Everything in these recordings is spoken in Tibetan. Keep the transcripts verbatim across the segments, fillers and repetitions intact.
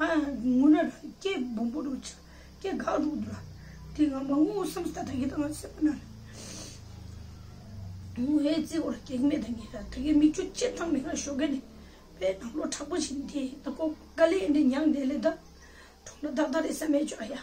ཨ། ངུ་ན་ར་སྐད་སྦོམ་པོ་རུ་ཆ། སྐད་འགག་རུ་འདུག་ར། དེ་ང་མ་ངུ་བསམ་སྟ་ད་གི་ད་ང་སེམས་པ་ན་ངུ་ཧེ་ཙི་བོར་སྐད་མེད་ད་ངེ་ར་ད་གི་མིག་ཆུ་ཅི་ཐང་མེད་ང་ཞོགས་ག་ནི་པའི་ནང་ལོ་དྲག་པོ་ཞིག་འདི་ད་ཀོ་ཀ་ལེ་འདི་ཉང་འདི་ལེ་ད་གྲོང་ན་ད་ད་རེ་ས་མེད་ཆོག་ཨ་ཡ།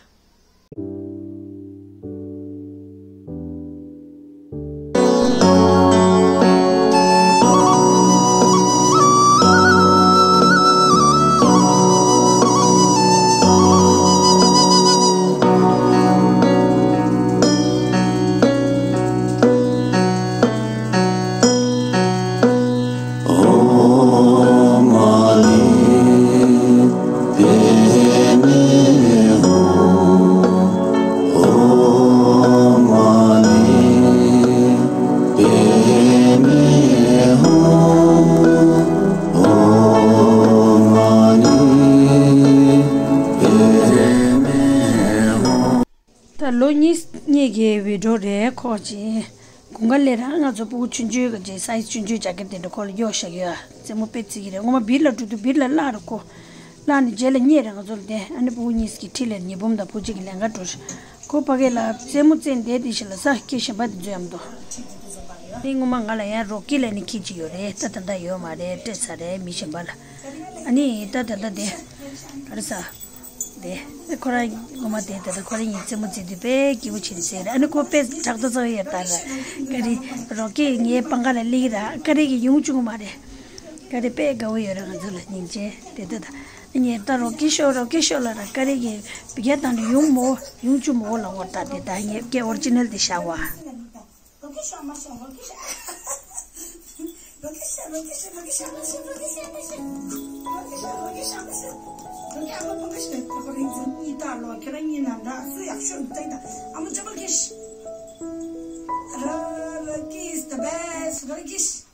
ད་ལོ་གཉིས་གཉིས་ཀྱི་བི་ཌིའོ་རེད་ཁོ་ཅི། དགུན་ཁ་སླེབས་ར་ང་ཚོ་སྤུ་གུ་ཆུང་ཆུང་གི་ཅི་སའི་ཛི་ཆུང་ཆུང་རྒྱག་གི་དེ་འདྲ་ཁོ་ལ་གཡོག་བཞག་ཡོད། རྩེད་མོ་དཔེ་རྩེ་གི་རེད། སྔོན་མ་བིར་ལ་འགྲོ་དུས་བིར་ལ་བརླག་ར་ཁོ། བརླག་ནས་རྗེས་ལ་རྙེད་ར་ང་ཚོ་ལ་བསྡད། ཨ་ནི་སྤུ་གུ་གཉིས་ཀྱི་ཁྲིད་ལས་ཉི་འབུམ་དང་བུ་གཅིག་གི་ལེན་ག་འགྲོ་ར། ཁོ་ཕ་གི་ལ་རྩེད་མོ་རྩེ་བསྡད་དེ་ཞིག་ལ་ས་ཁྱི་གཞན་པ་དེ་ཚོ་ཡང་འདུག་ཨ་ནི་སྔོན་མ་ང་ལ་ཡང་རོ་ཀི་ལ་ནི་ཁྱི་གཅིག་ཡོད་རེད། ད་ད་ལྟ་ཡོད་མ་རེད། སྤྲད་ཚར་རེད་མི་གཞན་པ་ལ། ཨ་ནི་ད་ད་ལྟ་དེ་ག་རེ་ཟ། དེ་ཁོ་རང་ངོ་མ་དེ་ད་ལྟ་ཁོ་རང་ཡིན་རྩེད་མོ་རྩེ་དུས་དཔེ་སྐྱིད་པོ་བྱེད་ཟེར། ཨ་ནི་ཁོ་དཔེ་དྲག་ཏོ་ཚ་ཡོད་ད་ར། ཀ་རི་རོ་ཀི་ངའི་པང་ཁ་ལ་སླེབས་ར་ཀ་རི་གི་ཡོང་བཅུག་མ་རེད། ཀ་རི་དཔེ་དགའ་བོ་ཡོད་ར་ང་ཚོ་ལ་སྙིང་རྗེ་དེ་ད་ད། ངས་ད་རོ་ཀི་ཤོག་རོ་ཀི་ཤོག་ལ་ར་ཀ་རི་གི་བི་ག་དང་ནི་ཡོང་མོ་ཡོང་བཅུག་མོ་ལ་འོ་ད་དེ་ད་ངས་སྐད་ཨོ་རི་ཇི་ནལ་དེ་བཞག་བ། རོ་ཀི་ཤོག་མ་ཤོག་རོ་ཀི་ཤོག་རོ་ཀི་ཤོག་རོ་ཀི་ཤོག་མ་ཤོག་རོ་ཀི་ཤོག་མ་ཤོག་རོ་ཀི་ཤོག་མ་ཤོག་རོ་ཀི་ཨ་མ་ཕོ་ཀི་ཤོག་ཁོ་རང་ཚོ་གཉིས་ད་ལོ་ཁྱེད་རང་གཉིས་ནང་འདྲ་སུ་ཡག་ཤོས་འདུག་ད་ཨ་མ་ཅོ་མ་ཀི་ཤོག་ར་ར་ཀི་is the best ར་ཀི་ཤོག་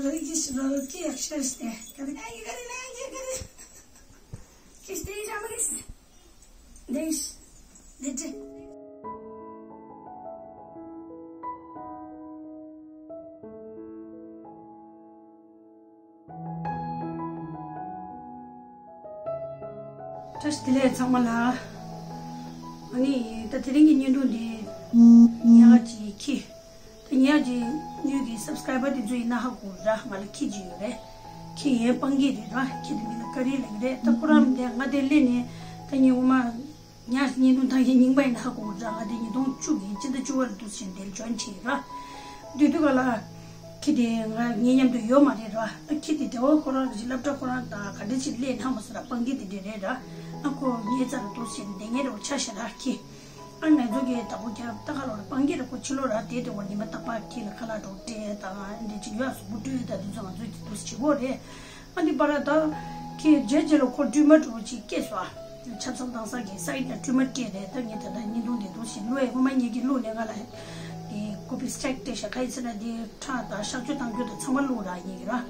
རོ་ཀི་ཤོག་རོ་ཀི་ཡག་ཤོས་རེད། ཀ་རི་ཀ་རི་ཀ་རི་ཀ་རི་ཀ་རི་ཀི་ཤོག་དེ་ཡི་ར་མ་ཀི་ཤོག་དེ་ཤོག་དེ་ཅི། བཀྲ་ཤིས་བདེ་ལེགས་ཚང་མ་ལ། ཨ་ནི་ད་དེ་རིང་གི་བརྙན་ཐུང་འདི་ཉག་ཅིག་ཁྱི། ད་ཉག་ཅིག་ངོས་ཀྱི་སབ་སི་ཀ་རའི་བར་དེ་ཚོ་ཡིན་ན་ཧ་གོ་ར་ང་ལ་ཁྱི་ཅིག་ཡོད་རེད། ཁྱི་ཡན་སྤང་གི་རེད་ར། ཁྱི་དེ་མིང་ལ་ཀ་རི་ལབ་ཀྱི་རེད། ད་ཁོ་རང་དེ་ང་དེ་སླེབས་ནས་ད་ངས་འོ་མ། ཉག་བརྙན་ཐུང་ཐང་ཞིག་རྙིང་པ་ཡིན་ན་ཧ་གོ་ར། ང་དེ་ཉིས་སྟོང་བཅུ་གི་སྤྱི་ཟླ་བཅུ་པ་ལ་འདུག་ཟེར་འདིར་འཇོན་བྱས་ར། དུས་དུས་ག་ལ་ཁྱི་དེ་ང་ངའི་མཉམ་དུ་ཡོད་མ་རེད་ར། ཨ་ཁྱི་དེ་དེ་བ་ཁོ་རང་གི་སློབ་གྲྭ་ཁོ་རང་དང་ག་འདྲ་ཞིག་སླེབས་ན་མ་སོ་ར་སྤང་གི་དེ་འདྲ་རེད་ར། ཨ་ཁོ་ངའི་རྩ་ལ་འདུག་ཟེར་འདི་ངའི་རེ་བ་ཆ་ཤ་ར་ཁྱི། ཨ་ང་ཚོ་གི་ད་ཁོ་རྒྱབ་ད་ཁ་ལོ་ར་སྤང་གི་ར་ཁོ་ཕྱི་ལོ་ར་དེ་དེ་བ་ཉི་མ་རྟག་པར་ཁྱི་ལ་ཁ་ལག་འགྲོ་སྤྲད་དང་འདི་ཅིག་ཡོད་གཟུགས་པོ་སྤྲོད་དང་དེ་ཚོ་ང་ཚོ་གི་འདུག་བྱེད་དགོས་རེད། ཨ་འདི་པ་ར་ད་ཁྱི་རྗེས་རྗེས་ལ་ཁོ་སྒྲོལ་མ་འགྲོ་ཅིག་སྐྱེས་སོ། ཆབ་གསང་བཏང་ས་གི་སའི་ཌི་ལ་སྒྲོལ་མ་སྐྱེས་རེད། ད་ངས་ད་ལྟ་བརྙན་ཐུང་འདི་འདུག་ཞིག་བླུགས་ཡས་སྔོན་མ་ངེད་ཀྱིས་བླུགས་ནས་ང་ལ་འདི་ཀོ་པི་སི་ཊེག་སྟེར་ཤག་ག་ཡི་ཚེ་ན་འདི་ཁྲག་དང་གཤག་བཅོས་བཏང་རྒྱུ་དང་ཚང་མ་བླུགས་ར་ངེད་ཀྱིས་ར།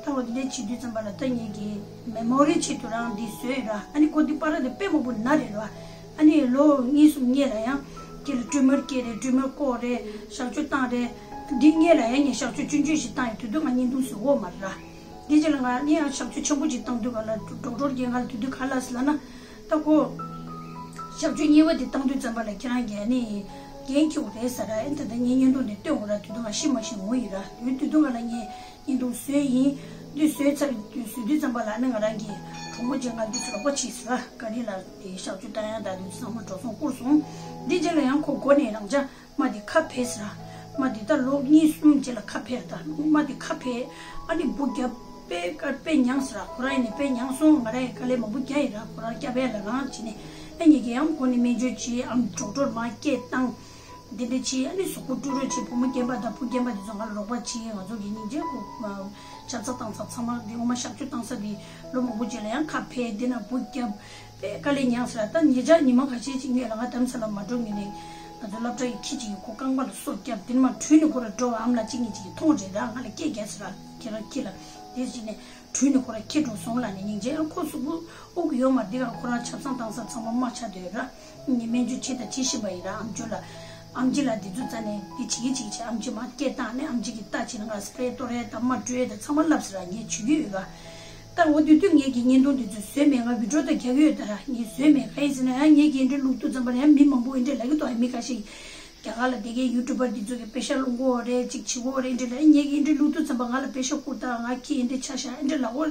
ད་འོ་འདི་འདྲ་བྱེད་དུས་ཙམ་པ་ལ་ད་ངེད་ཀྱི་མེ་མོ་རི་ཆེད་དུ་རང་འདི་བཟོས་ར། ཨ་ནི་ཁོ་འདི་པ་ར་འདི་དཔེ་མང་པོ་ན་རེད་ར། ཨ་ནི་ལོ་གཉིས་གསུམ་སྔོན་ལ་ཡང་ཁྱི་ལ་སྒྲོལ་མ་སྐྱེས་རེད། སྒྲོལ་མ་བཀོག་རེད། གཤག་བཅོས་བཏང་རེད། འདི་སྔོན་ལ་ཡང་ངས་གཤག་བཅོས་ཆུང་ཆུང་ཞིག་བཏང་ཡོད། དུས་དུས་ང་བརྙན་ཐུང་བཟོ་གི་ཡོད་མ་རེད་ར། དེ་རྗེས་ལ་ང་ནི་ཡང་གཤག་བཅོས་ཆེན་པོ་ཅིག་བཏང་དུས་ག་ལ་ཌོག་ཊར་གྱིས་ང་ལ་དུས་དུས་ག་ལབ་སོང་ལབ་ན། ད་ཁོ་གཤག་བཅོས་གཉིས་པ་དེ་བཏང་དུས་ཙམ་པ་ལ་ཁྱེད་རང་གིས་ཨ་ནི་འགན་འཁྱེར་དགོས་རེད་ཟེར་ར། ཨེ་ད་ལྟ་ངས་བརྙན་ཐུང་དེ་སྟོན་དགོས་ར། དུས་དུས་ང་ཤི་མ་ཤི་ངོ་ཡིན་ར། དུས་དུས་དུས་ག་ལ་ངས་བརྙན་ཐུང་བཟོས་ཡིན། འདི་བཟོས་ཚར་དུས་བཟོས་དུས་ཙམ་པ་ལ་ཨ་ནི་ང་རང་གི་གྲོགས་མོ་ཅིག་ང་འདི་ཚོ་རོགས་པ་བྱས་སོང་ར། ཀ་རི་ལ་དེ་གཤག་བཅོས་བཏང་ཡག་ད་དུས་ཚང་མ་འགྲོ་སོང་བསྐུར་སོང་། འདི་རྗེས་ལ་ཡང་ཁོ་མགོ་ནས་རང་ཅག་མ་དེ་ཁ་ཕྱེས་ཟེར་ར། མ་དེ་ད་ལོ་གཉིས་གསུམ་རྗེས་ལ་ཁ་ཕྱེས་ར། ད་མ་དེ་ཁ་ཕྱེས། ཨ་ནི་འབུ་རྒྱབ་དཔེ་དཀའ་དཔེ་མྱངས་ཟེར་ར། ཁོ་རང་ཡིན་ནས་དཔེ་མྱངས་སོང་། ང་རང་ཡི་དཀའ་ལས་མང་པོ་རྒྱག་ཡིན་ར། ཁོ་རང་སྐྱབས་ཡ་ལ་རང་བྱས་ནས་ཨ་ཉིད་ཀྱི་ཡང་མགོ་ནས་སྨན་བཅོས་བྱས། ཨམ་ཌོག་ཊར་མ་སྐད་བཏང་། འདི་འདྲ་བྱས། ཨ་ནི་གཟུགས་པོ་དཀྲུག་རོགས་བྱས། བུ་མོ་རྒན་པ་དང་བུ་རྒན་པ་དེ་ཚོ་ང་ལ་རོགས་པ་བྱས། ང་ཚོ་གི་སྙིང་རྗེ་ཁོ་ཆབ་གསང་བཏང་ས་ཚང་མ་འདི་ངོ་མ་གཤག་བཅོས་བཏང་ས་འདི་ལོ་མང་པོ་རྗེས་ལ་ཡང་ཁ་ཕྱེས། འདི་ན་འབུ་རྒྱབ། དཔེ་དཀའ་ལས་མྱངས་ཟེར་ར། ད་ཉེ་ཆར་ཉི་མ་ཁ་ཤས་ཅིག་སྔོན་ལ་ང་རྡ་རམ་ས་ལ་མ་འགྲོ་སྔོན་ནས་ང་ཚོ་སློབ་གྲྭ་ཡི་ཁྱི་ཅིག་གིས་ཁོ་རྐང་པ་ལ་སོ་བརྒྱབ། དེ་ནས་མར་བྲོས་ནས་ཁོ་ར་འགྲོ་བ། ཨ་མ་ལགས་གཅིག་གཉིས་ཅིག་གིས་མཐོང་རེད་ར། ང་ལ་སྐད་རྒྱག་ཟེར་ར། ཁྱེད་རང་ཁྱི་ལ་དེ་བྱས་ནས་བྲོས་ནས་ཁོ་ར་ཁྱི་འགྲོ་སོང་ལབ་ནས། སྙིང་རྗེ། ཨ་ཁོ་གཟུགས་པོ་དབུགས་ཡོད་མ་རེད། འདི་ག་ཁོ་རང་ཆབ་གསང་བཏང་ས་ཚང་མ་རྨ་ཆགས་བསྡད་ཡོད་ར། ངས་སྨན་བཅོས་བྱས་དང་བྱེད་བཞིན་པ་ཡིན་ར། ཨམ་ཅོག་ལ་ཨམ་ཆི་ལ་དེ་ཚོ་རྩ་ནས་འདི་བྱེད་ཀྱི་བྱེད་ཀྱི་བྱེད། ཨམ་ཆི་མར་སྐད་བཏང་ནས་ཨམ་ཆི་གིས་ལྟ་བྱས་ནས་ང་སི་པི་རེ་གཏོར་ཡས་དང་རྨ་བྲོས་ཡས་དང་ཚང་མ་ལབ་ཟེར་ར། ངས་བྱེད་ཀྱི་ཡོད་ར། ད་འོ་དུས་དུས་ངེད་ཀྱི་བརྙན་ཐུང་འདི་ཚོ་བཟོས་མེད། ང་བི་ཌིའོ་ད་རྒྱག་གི་ཡོད། ད་ར་ངས་བཟོས་མེད། ག་ཡིན་ཟེར་ན་ཡང་ངེད་ཀྱི་འདྲ་ལུག་ཏུ་ཙམ་པ་ལ་ཡང་མི་མང་པོ་འདྲ་ལབ་ཀྱི་འདུག་མི་ཁ་ཤས་རྒྱ་གར་ལ་བསྡད་མཁན་ཡུ་ཊུབ་པར་འདི་ཚོ་གི་པེ་ཤ་སློང་གི་ཡོད་རེད། ཅིག་བྱེད་ཀྱི་ཡོད་རེད་འདྲ་ལབ། ངེད་ཀྱི་འདྲ་ལུག་ཏུ་ཙམ་པ་ང་ལ་པེ་ཤ་བསྐུར་དང་། ང་ཁྱི་འདྲ་ཆ་བཞག་འདྲ་ལབ་ཀྱི་ཡོད་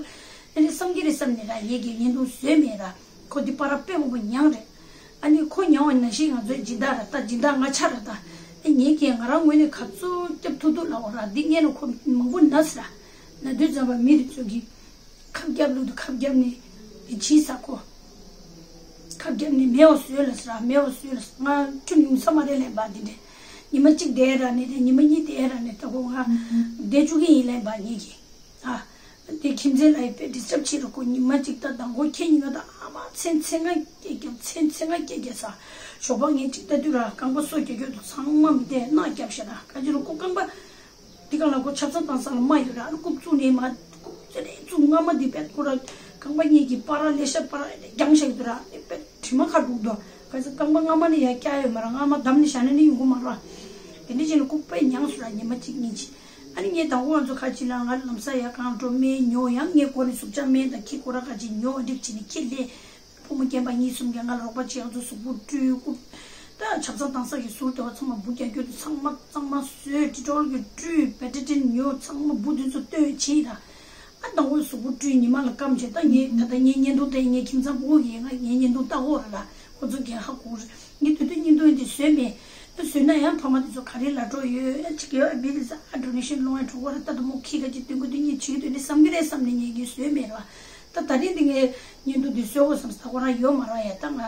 རེད། བསམ་གྱི་རེད་བསམ་ནས་ར་ངེད་ཀྱི་བརྙན་ཐུང་བཟོས་མེད་ར། ཁོ་འདི་པར་དཔེ་མང་པོ་མྱངས་རེད། ཨ་ནི་ཁོ་མྱངས་པ་ནང་བཞིན་ང་ཚོའི་སྦྱིན་བདག་ར་ད། སྦྱིན་བདག་ང་ཆ་ར་ད། ཨ་ངེད་ཀྱིས་ང་རང་ངོས་ནས་ག་ཚོད་སྐྱབས་ཐུབ་ཐུབ་ལབ་ཀྱི་ཡོད་ར། འདི་སྔོན་ལ་ཁོ་མང་པོ་ན་ཟེར་ར། ན་དུས་ཙམ་པ་མི་དེ་ཚོ་གིས་ཁབ་བརྒྱབ་ལུག་ཏུ་ཁབ་བརྒྱབ་ནས་དེ་བྱིས་ས་ཁོ། ཁབ་བརྒྱབ་ནས་མེད་པ་བཟོས་ལ་ཟེར་ར། མེད་པ་བཟོས་ལ་ཟེར། ང་ཁྲིམས་ཉུང་ས་མ་རེད་ལབ་པ། འདི་འདྲས་ཉི་མ་གཅིག་བསྡད་ར་ནས་རེད། ཉི་མ་གཉིས་བསྡད་ར་ནས་ད་ཁོ་ང་བསྡད་བཅུག་གི་ཡིན་ལབ་པ་ངེད་ཀྱིས། ཨ། དེ་ཁྱིམ་མཚེས་ལ་ཡི་དཔེ་ཌི་སི་ཊབ་བྱེད་རོགས། ཁོ་ཉི་མ་གཅིག་ད་མདང་དགོང་ཁྱེད་གཉིས་ཀ་ད་ཨ་མ་མཚན་མཚན་ང་སྐད་རྒྱབ། མཚན་མཚན་ང་སྐད་རྒྱབ་ས། ཞོགས་པ་ངས་གཅིག་ལྟ་དུས་ར་རྐང་པ་སོ་རྒྱག་རྒྱུ་འདུག་ཚང་མ་མི་བདེ་མནའ་རྒྱབ་ཤག་ར། ག་ཅི་རུ་ཁོ་རྐང་པ་འདི་གང་ལ་ཁོ་ཆབ་གསང་བཏང་ས་ལ་རྨ་ཡོད་ར། ཨ་ནི་རྐུབ་བཙུགས་ནས་མ་རྐུབ་ཙེ་རེ་བཙུགས། རྔ་མ་འདི་དཔེ་ཁོ་ར་རྐང་པ་གཉིས་ཀྱི་པར་ར་ལས་ཤ་པར་ར་རྒྱང་ཤག་འདུག་ར། ཨ་ནི་དཔེ་དྲི་མ་ཁ་འདུག་འདུག་ག་ཚོད་རྐང་པ་རྔ་མ་ནས་ཡར་བཀྱག་ཡོད་མ་ར། རྔ་མ་བསྡམས་ནས་བཞག་ན་ནི་ཡོང་གི་མ་ར། དེ་འདྲ་བྱས་ནས་ཁོ་དཔེ་མྱངས་སོང་ར། ཉི་མ་གཅིག་གཉིས་ཅིག་ཨ་ནི་ངས་དང་པོ་ང་ཚོ་ཁ་ཅིག་ལ་ང་ལམ་སང་ཡར་གང་འགྲོ་སྨན་ཉོ། ཡང་ངའི་སྒོ་ནས་གཟུགས་ཅག་སྨན་དང་ཁྱི་ཁོ་ར་ཁ་ཅིག་ཉོ་འགྲིག་བྱས་ནས་ཁྱི་ལས། ཕོ་མོ་རྒན་པ་གཉིས་གསུམ་གྱིས་ང་ལ་རོགས་པ་བྱེད། ང་ཚོ་གཟུགས་པོ་བཀྲུས། རྐུབ་ད་ཆབ་གསང་བཏང་ས་གི་ཟུར་དེ་བ་ཚང་མ་འབུ་རྒྱག་རྒྱུ་དེ་ཚང་མ་གཙང་མ་བཟོས། ཌི་ཊོལ་གྱིས་བཀྲུས། བེ་ཊ་ཌི་ན་ཉོ། ཚང་མ་འབུ་དེ་ཚོ་བཏོན་བྱས་ར། ཨ་དང་པོ་གཟུགས་པོ་བཀྲུས་ཉི་མ་ལ་སྐམ་བྱས། ད་ངས་ད་ལྟ་ངའི་བརྙན་ཐུང་དེ་ངའི་ཁྱིམ་ཚང་ཕྲུ་གུ་གིས་ང་ངའི་བརྙན་ཐུང་ལྟ་གི་ཡོད་རེད་ལ། ཁོ་ཚོ་གིས་ཧ་གོ་རེད། ངས་དེ་དུས་བརྙན་ཐུང་འདི་བཟོས་མེད། ཨ་བཟོས་ན་ཡང་ཕ་མ་དེ་ཚོ་ག་རེ་ལབ་འགྲོ་ཡོད། ཨ་ཅིག་ཡོད་ཨ་བི་རི་ས་ཨ་ཌོ་ནེ་ཤན་སློང་ཡ་འགྲོ་གི་རེད། ད་དུང་མོ་ཁྱི་ག་ཅིག་སྟོན་གི་འདུག་ངས་བྱེད་ཀྱི་འདུག་ནི་བསམ་གི་རེད་བསམ་ནས་ངས་ངས་བཟོས་མེད་ར། ད་ད་རིང་འདི་ངས་བརྙན་ཐུང་འདི་བཟོས་དགོས་བསམ་ས་ཁོ་རང་ཡོད་མ་ར་ཡ། ད་ང་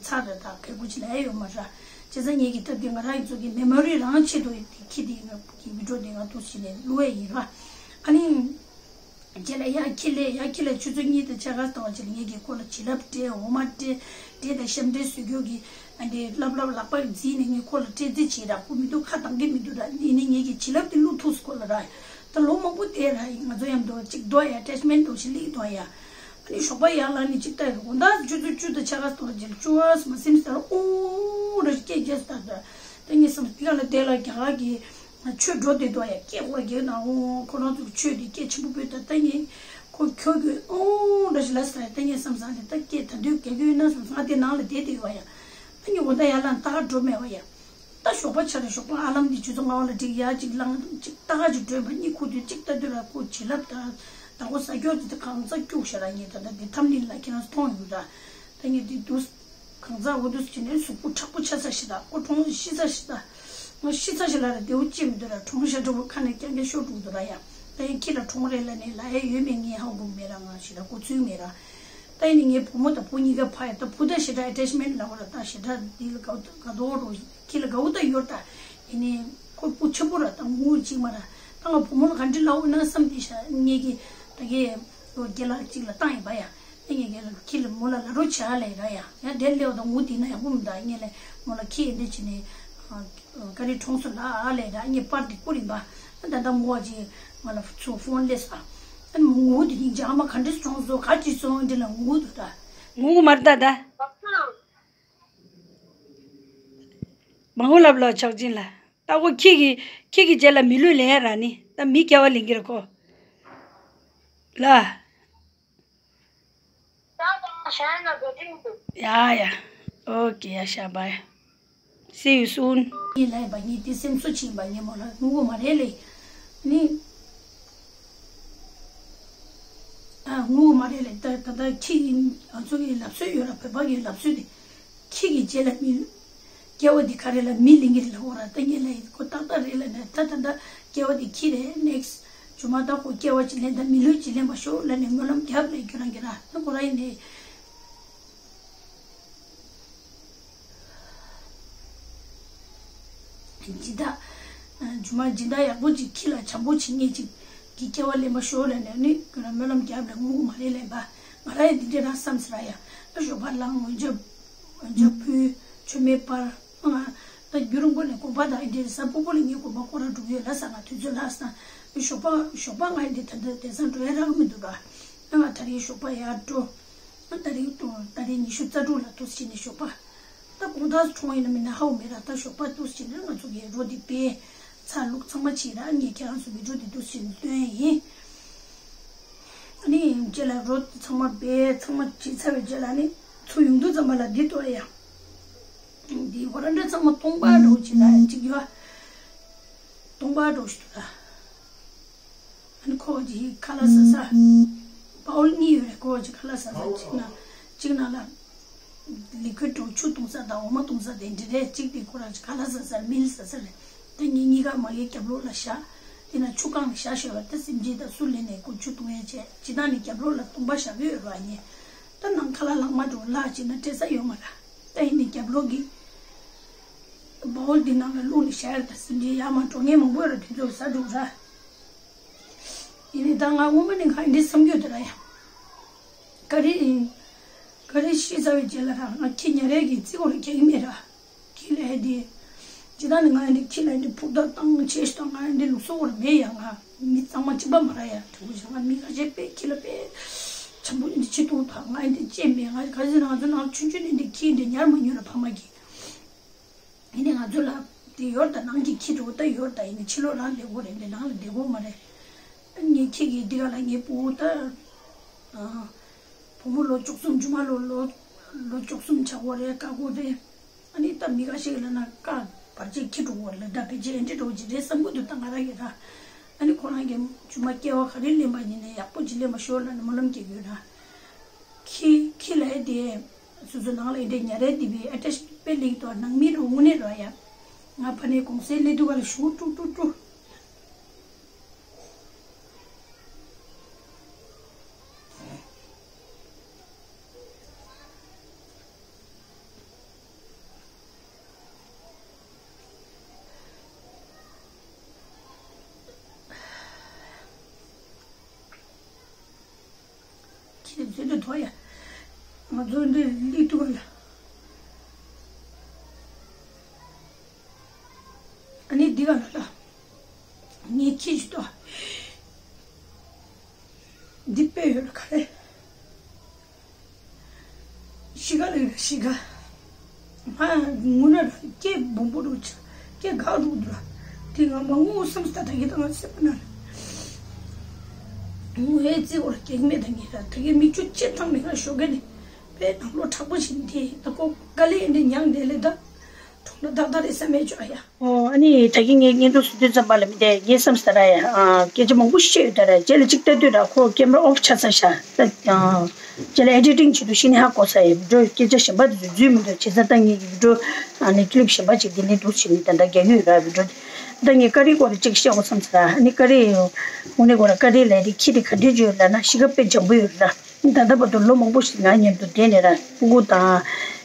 ཚར་རེད། ད་གལ་ཁུ་ཅི་ལ་ཡ་ཡོད་མ་ར། བྱས་ཙང་ངས་ཀྱི་སྟབས་འདི་ང་རང་ཡི་ཚོ་གི་མེ་མོ་རི་རང་ཆེད་དུ་ཁྱི་འདི་ང་གི་བི་ཌིའོ་འདི་ང་འདུག་སེ་ནས་བླུགས་ཡ་ཡིན་ར། ཨ་ནི། རྗེས་ལ་ཡར་ཁྱི་ལས་ཡར་ཁྱི་ལས་ཆུ་ཚོད་གཉིས་དང་ཕྱེད་ཀ་ཙམ་བྱས་ལ་ངེད་ཀྱིས་ཁོ་ལ་བྱིན་རླབས་སྤྲད། འོ་མ་སྤྲད། འབྲས་དང་ཤམ་འབྲས་བཟོ་རྒྱུ་གི་ཨ་འདྲའི་ལྷབ་ལྷབ་ལག་པ་འཛིན་ནས་ངས་ཁོ་ལ་སྤྲད་རྩིས་བྱས་ར། ཁོ་མི་འདུག་ཁ་གདངས་ཀྱི་མི་འདུག་ར། འདི་ནི་ངེད་ཀྱིས་བྱིན་རླབས་དེ་བླུགས་ཐུབ་སོང་ཁོ་ལ་ར། ད་ལོ་མང་པོ་དེ་ར་ང་ཚོ་མཉམ་དུ་གཅིག་འདུག་ཡ། ཨ་ཊེ་ཆི་མེན་ཊི་འདུག་ཞིག་སླེབས་འདུག་ཡ། ཨ་ནི་ཞོགས་པ་ཡར་ལངས་ནས་གཅིག་ལྟ་ཡ། དགོང་དག་ཆུ་ཚོད་བཅུ་དང་ཕྱེད་ཀ་ཙམ་བྱས་ལ་བཅུ་པ་མ་ཟིན་ཙམ་ལ་ཨོང་ར་ཞིག་སྐད་རྒྱག་ས་ད། ད་ངས་བསམ་དེ་ག་ལ་དེ་ལ་རྒྱ་གར་གྱི་ཆོས་འགྲོ་བསྡད་འདུག་ཡ། སྐད་ཧོ་རྒྱག་ན་འོང་། ཁོ་རང་ཚོ་གི་ཆོས་དེ་སྐད་ཆེན་པོ་བོས། ད་ལྟ་ངས་ཁོ་ཁྱོད་ཀྱིས་ཨོང་འདྲ་ཞིག་ལབ་ས་རེད། ད་ངས་བསམ་བསམ་དེ་ད་སྐད་ད་དུང་རྒྱག་གི་ཡོད་ན་བསམ་སོང་། ང་དེ་ནང་ལ་བསྡད་བསྡད་ཡོད་པ་ཡ། ད་ངས་འོ་ད་ཡར་ལངས་ད་ག་འགྲོ་མེད་པ་ཡ། ད་ཞོགས་པ་ཆ་རེ་ཞོགས་པ་ཨ་ལམ་འདི་ཆུ་ཚོད་ལྔ་པ་ལ་བསྒྲིགས། ཡར་གཅིག་ལངས་གཅིག་ད་ག་ཅིག་སྒྲོན་པ་གཉིད་ཁུག་དུས་གཅིག་ལྟ་དུས་ར་ཁོ་བྱིན་རླབས་ད་ད་ཁོ་ཟ་རྒྱུ་དེ་ད་གང་ཚ་སྐྱུག་ཤ་ར། ངས་ད་ད་འདི་ཐམ་ནི་ལ་ཁྱེད་རང་ཚོ་མཐོང་ཡོད་ད། ད་ངས་འདི་འདུག་གང་ཟག་འོ་འདུག་སེ་བྱས་ནས་གཟུགས་པོ་མཁྲེགས་པོ་ཆགས་ཚར་ཤག་ད་ཁོ་གྲོངས་ཤི་ཚར་ཤག་ད་ང་ཤི་ཚར་ཤག་ལབ་ར་བདེ་པོ་ཅིག་མི་འདུག་ར། གྲོངས་ཤག་འདྲ་པོ་ཁ་ནས་རྐྱང་རྐྱང་ཤོར་འགྲོ་གི་འདུག་ར་ཡ། ད་ཡང་ཁྱི་ལ་གྲོངས་རེད་ལབ་ནས་ལབ་ཡ་ཡོད་མེད་ངས་ཧ་གོ་མེད་ར། ང་ཞེ་དྲག་གོ་ཚུལ་མེད་ར། ད་ཡིན་ནའི་ངའི་བུ་མོ་དང་བུ་གཉིས་ཀ་ཕ་ཡ། ད་བུ་ད་ཞེ་དྲག་ཨ་ཊེ་ཆི་མེན་ཊི་ལབ་པ་ར། ད་ཞེ་དྲག་འདི་ལ་དགའ་དགའ་དོག་རོ། ཁྱི་ལ་དགའ་པོ་ད་ཡོད་ད། ཡིན་ནའི་ཁོ་སྤུ་ཆེན་པོ་ར། ད་ངུ་གཅིག་མ་ར། ད་ང་བུ་མོ་ལ་ག་འདྲ་ལབ་འོས་ན་བསམ་དེ་ཤ་ངེད་ཀྱིས་ད་གའི་རྒན་ལགས་གཅིག་ལ་བཏང་ཡིན་པ་ཡ། ཨ་ངས་ཁྱི་ལ་མོ་ལ་ལབ་རོགས་བྱ་ལབ་ར་ཡ། ཡང་དེར་སླེབས་པ་དང་ངུ་དེ་ན་ཡག་པོ་མི་འདུག་ངས་ལས་མོ་ལ་ཁྱི་འདི་བྱས་ནས་ཨ་ག་རེ་གྲོངས་སོང་ལབ་ལབ་ར། ངས་པར་དེ་བསྐུར་ཡིན་པ། ཨ་ད་ལྟ་མོ་བ་ཅིག་ང་ལ་ཚུར་ཕོན་སླེབས་སོང་། ཨ་ངུ་དེ་ཡིན་ཅིག་ཨ་མ་ག་འདྲས་གྲོངས་སོང་ག་ཅི་སོང་འདི་ལ་ངུ་འདུག་ད། ངུ་གི་མ་རེད་ད་ད། མང་པོ་ལབ་ལ་ཆགས་ཅིང་ལ། ད་ཁོ་ཁྱི་གི་ཁྱི་གི་རྗེས་ལ་མི་ལུས་ལེན་ཡ་ར་ནི། ད་མི་སྐྱེ་བ་ལེན་གི་རེད་ཁོ། ལ། ཡ་ཡ། ཨོ་ཀེ་ཡ་ཤ་བའི། See you soon. ངས་ལབ་པ་ངས་དེ་སེམས་གསོ་བྱིན་པ་ངས་མོ་ལ་ངུ་གི་མ་རེད་ལེ། ནི། ཨ་ངུ་གི་མ་རེད་ལེ། ད་ད་ད་ཁྱི་ཡིན་ང་ཚོ་གི་ལབ་སྲོལ་ཡོད་ར། བོད་པ་གི་ལབ་སྲོལ་དེ། ཁྱི་གི་རྗེས་ལ་མི། སྐྱེ་བ་འདི་ག་རེ་ལ་མི་ལེན་གི་རེད་ལ། འོ་ར་ད་ངས་ལ་ཡིན་ཁོ་ཏག་ཏག་རེད་ལ་ནས། ད་ད་ད་སྐྱེ་བ་འདི་ཁྱི་རེད། ནེག་སི་ཇུ་མ་ད་ཁོ་སྐྱེ་བ་ཅིག་ལེན་ད་མི་ལུས་ཅིག་ལེན་པ་ཤོག་ལ་ནས་སྨོན་ལམ་རྒྱབ་ལས་ཁྱོད་རང་གི་ར་ད་ཁོ་ར་ཡིན་ནས། སྦྱིན་བདག་སྦྱིན་བདག་ཡག་པོ་ཅིག་ཁྱི་ལ་བྱམས་པོ་བྱེད་མཁན་ཅིག་གི་སྐྱེ་བ་ལེན་པ་ཤོག་ལ་ནས་ནི་ཁྱོད་རང་སྨོན་ལམ་རྒྱབ་ལ་ངུ་གི་མ་རེད་ལེན་པ། ང་ར་ཡིན་འདི་འདྲས་རང་བསམ་ཟེར་ར་ཡ། ད་ཞོགས་པ་ལངས་འོན་ཅག་འོན་ཅག་ཕུལ་མཆོད་མེ་སྤར། ང་ད་རྒྱུན་རིང་པོ་ནས་དགོན་པ་དང་འདི་གཟའ་ཕུར་བུ་ལ་ངའི་དགོན་པ་སྐོར་ར་འགྲོ་གི་ཡོད་ལ་ས། ང་དུས་ཚོད་ལ་ས། ཞོགས་པ་ཞོགས་པ་ང་འདི་ད་ལྟ་དེང་སང་འགྲོ་ཡ་རག་མི་འདུག་ར། ང་ད་རེས་ཞོགས་པ་ཡར་འགྲོ། ང་ད་རེས་ད་རེས་ཉི་ཤུ་རྩ་དྲུག་ལ་ཐུག་ཕྱིན་ནས་ཞོགས་པ། ད་དགོང་དག་གྲོངས་ཡིན་ན་མིན་ན་ཧ་གོ་མེད་ར། ད་ཞོགས་པ་ཐུག་ཕྱིན་ནས་ང་ཚོ་གི་རོ་འདི་པས་ཚ་ལུག་ཚང་མ་བྱས་ར། ངས་ཁྱེད་རང་ཚོ་བི་ཌིའོ་འདི་ཐུག་ཕྱིན་སྟོན་ཡིན། ཨ་ནི་རྗེས་ལ་རོ་ཚང་མ་སྦས་ཚང་མ་བྱས་ཚར་བའི་རྗེས་ལ་ནི་ཚུར་ཡོང་དུས་ཙམ་པ་ལ་འདི་ལྟོས་ཡ། འདི་ཧོ་ར་འདྲ་ཚང་མ་སྟོང་པ་འདྲ་བོ་ཅིག་ལ་ཅིག་ཡོད། སྟོང་པ་འདྲ་བོ་ཞིག་འདུག་ལ། ཨ་ནི་ཁོ་གཅིག་ཁ་ལག་ཟ་ས། བའོལ་གཉིས་ཡོད་རེད། ཁོ་གཅིག་ཁ་ལག་ཟ་ས་གཅིག་ན་གཅིག་ནང་ལ། ལི་ཁུའི་འདྲ་བོ་ཆུ་འཐུང་ས་དང་འོ་མ་འཐུང་ས་དེ་འདྲ་རེད། གཅིག་དེ་ཁོ་རང་གཅིག་ཁ་ལག་ཟ་ས་མིལ་ཟ་ས་རེད། ད་ངེད་གཉིས་ཀ་མ་གིའི་རྒྱབ་ལོགས་ལ་བཞག་དེ་ན་ཆུ་བཀང་ནས་བཞག་ཤོག་ད་སེམས་ཅན་དང་སུ་ལེན་ནས་ཁོ་ཆུ་འཐུང་ཡས་བྱས་ཇི་ལྟར་ནས་རྒྱབ་ལོགས་ལ་སྟོང་པ་བཞག་གི་ཡོད་ར་ཉེ། ད་ནང་ཁ་ལག་ལག་མ་འགྲོ་ལག་ཅིག་ན་སྤྲད་ས་ཡོད་མ་ར། ད་ཡིན་ནས་རྒྱབ་ལོགས་ཀྱི་བའོལ་འདི་ནང་ལ་བླུགས་ནས་བཞག་ཡོད། ད་སེམས་ཅན་ཡར་མར་འགྲོ་མཁན་མང་པོ་ཡོད་ར། དེ་ཚོ་ཟ་འགྲོ་ར། ཡིན་ནའི་ད་ང་སྔོན་མ་ནས་ང་འདི་བསམ་རྒྱུ་དེ་ར་ཡ། ཀ་རི་ཀ་རི་ཤི་ཚར་བའི་རྗེས་ལ་ར་ང་ཁྱི་ཉ་རལ་གྱི་རྩིག་སྐོར་རྒྱག་གི་མེད་ར། ཁྱི་ལ་ཧེ་དེ། ཇི་ལྟར་ནི་ང་འདི་ཁྱི་ལ་འདི་ཕུག་ཐག་བཏང་བྱས་ཤི་ད་ང་འདི་ལུགས་སྲོལ་བོར་མེད་ཡ། ང་མི་གཙང་མ་གཅིག་པ་མ་ར་ཡ། དྲི་བ་བྱ་ང་མི་ཁ་ཤས་པས་ཁྱི་ལ་པས་བྱམས་པོ་འདི་བྱེད་ཐུབ་ད། ང་འདི་ཅེས་མེད། ང་ག་ཚོད་ང་ཚོ་ནང་ཆུང་ཆུང་ནས་འདི་ཁྱི་འདི་ཉར་མ་མྱོང་ར་ཕ་མ་གིས། ཡིན་ནའི་ང་ཚོ་ལ་དེ་ཡོད་ད། ནང་གི་ཁྱི་འདྲ་བོ་ད་ཡོད་ད། ཡིན་ནའི་ཕྱི་ལོགས་རང་བསྡད་དགོས་རེད། འདི་ནང་ལ་བསྡད་དགོས་མ་རེད། ངའི་ཁྱི་གི་འདི་ག་ལ་ངའི་ཕྲུ་གུ་ད། བུ་མོ་ལོ་བཅུ་གསུམ། མཇུག་མ་ལོ་ལོ་ལོ་བཅུ་གསུམ་ཆགས་ཀྱི་ཡོད་རེད། དགའ་པོ་རེད། ཨ་ནི་ད་མི་ཁ་ཤས་ལ་ན་ཀ་བར་ཆད་ཁྱི་འདྲ་བོ་ལ་ད་ཕལ་ཆེར་འདི་འདྲ་བོ་ཅིག་རེད་བསམ་གྱི་འདུག་ད་ང་རང་གི་ད། ཨ་ནི་ཁོ་རང་གི་མཇུག་མ་སྐྱེ་བ་ག་རེ་ལེན་པ་ཡིན་ནའི་ཡག་པོ་ཅིག་ལེན་པ་ཤོག་ལབ་ནས་སྨོན་ལམ་སྐྱེ་གི་ཡོད་ན། ཁྱི་ཁྱི་ལབ་ཡས་དེ། སོ་སོ་ནང་ལ་ཡིན་དེ་ཉ་རལ་དེ་བའི་ཨ་ཊེཆ་དཔེ་ལེགས་འདུག་ནང་མི་རུ་དངོས་གནས་རོ་ཡ། ང་ཕ་ནས་གུང་སེང་སླེབས་དུས་ག་ལ་ཞུ་ཀྲུ་ཀྲུ་ཀྲུ། ཁྱེད་ཚོས་འདི་དོ་ཡ། ང་ཚོ་འདི་སླེབས་དུས་ག་ལ། ཨ་ནི་འདི་ག་ལ་ལ། ངས་ཁྱི་ཞིག་ཏོ། འདི་དཔེ་ཡོད་ལ་ག་རེ། གཤིས་ཀ་ལ་ཡོད་གཤིས་ཀ། ང་དངོས་གནས་ར་སྐད་སྦོམ་པོ་འདུག་ཆ། སྐད་འགག་འགྲོ་འདུག་ར། དེ་ང་མ་ངུ་བསམ་སྟེ་ད་གི་ད་ང་སེམས་པ་ན། ངུ་ཧེ་རྩིས་འོར་སྐད་མེད་ད་གི་ར། ད་གི་མིག་ཆུ་ཅི་ཐང་མེད་ལ་ཞོགས་ཀས་ནས། པའི་ནང་ལོ་དྲག་པོ་ཞིག་འདི་ད་ཁོ་དཀའ་ལས་འདི་མྱངས་བསྡད་ལས་ད། གྲོང་ད་ཏག་ཏག་རེད་བསམ་མེད་ཅོ་ཨ་ཡ། ཨོ་ཨ་ནི་ད་གིན་ངས་བརྙན་ཐུང་བཟོ་དུས་ཙམ་པ་ལ་མི་དེ་ངས་བསམ་ས་ར་ཡ། ཨ་སྐད་ཆ་མང་པོ་བཤད་ཡོད་ད་ར། རྗེས་ལ་གཅིག་ལྟ་དུས་ར་ཁོ་ཀེམ་ར་ཨོཕ་ཆགས་ཚར་ཤག་ད་ཨ་རྗེས་ལ་ཨེ་ཌི་ཊིང་བྱེད་དུས་ཤི་ནི་ཧ་གོ་ས་ཡ། བི་ཌིའོ་སྐད་ཆ་གཞན་པ་དེ་ཚོ་འཛུལ་མི་འདུག་བྱས་ཙང་ད་ངས་ཀྱི་བི་ཌིའོ་ཨ་ནི་ཀི་ལིབ་གཞན་པ་ཅིག་འདི་ནས་འདུག་བྱས་ནས་ད་ལྟ་རྒྱག་གི་ཡོད་ར་བི་ཌིའོ་དེ། ད་ངས་ཀ་རི་སྐོར་ལ་གཅིག་བཤད་དགོས་བསམ་ས་ར། ཨ་ནི་ཀ་རི་དངོས་གནས་ཁོ་ར་ཀ་རི་ལ་དེ་ཁྱི་དེ་ག་འདྲས་བྱོས་ལབ་ན་གཤིས་ཀ་དཔེ་འཇམ་པོ་ཡོད་ར། ད་ལྟ་བར་དུ་ལོ་མང་པོ་ཞིག་ང་མཉམ་དུ་བསྡད་ནས་ར། སྤུ་གུ་དང་